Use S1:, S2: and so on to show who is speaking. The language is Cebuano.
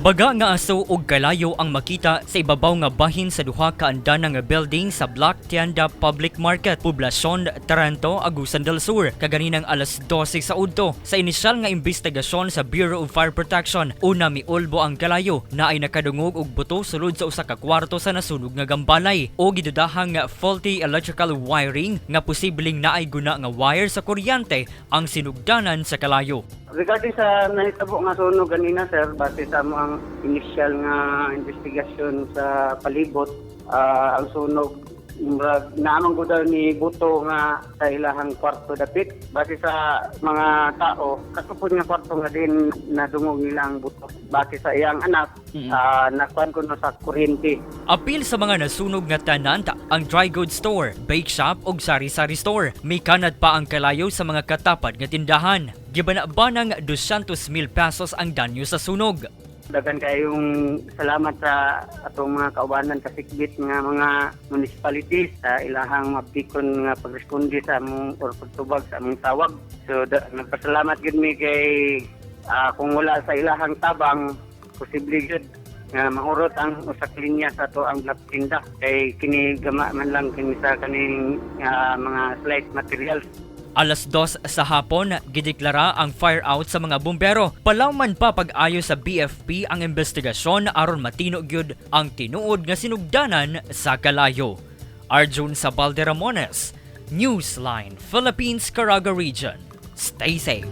S1: Baga nga aso og kalayo ang makita sa ibabaw nga bahin sa duha ka andana nga building sa Black Tienda Public Market, Poblacion, Taranto, Agusan del Sur, kaganinang alas 12 sa udto. Sa inisyal nga investigasyon sa Bureau of Fire Protection, una miulbo ang kalayo na ay nakadungog og buto sulod sa usa ka kwarto sa nasunog nga gambalay o gidudahang faulty electrical wiring nga posibleng naay guna nga wire sa kuryente ang sinugdanan sa kalayo.
S2: Regarding sa nahitabo nga sunog ganina, sir, base sa among initial nga investigasyon sa palibot, ang sunog murag naamang ko daw ni buto nga sa ilahang kwarto dapit. Base sa mga tao, kasupod nga kwarto nga din nadungog nila ang buto. Base sa iyang anak, nakuan ko no sa kuryente.
S1: Apil sa mga nasunog nga tenant ang dry goods store, bake shop ug sari-sari store. Mikanat pa ang kalayo sa mga katapad nga tindahan. Gibana-banang 200,000 pesos ang danyo sa sunog.
S2: Daghan kayong salamat sa atong mga kaubanan kasikbit nga mga municipalities sa ilahang mapikon nga pagresponde sa among or pagtubag sa among tawag. So nagpasalamat gyud mi kay kung wala sa ilahang tabang, posible gyud nga mahurot ang usa ka linya sa ato ang Black Tinda kay kini gama man lang kini sa kaning mga slight materials.
S1: Alas 2 sa hapon, gideklara ang fire out sa mga bumbero. Palawman pa pag-ayo sa BFP ang investigasyon aron matino gyud ang tinuod nga sinugdanan sa kalayo. Arjun Sabalde Ramones, Newsline, Philippines, Caraga Region. Stay safe.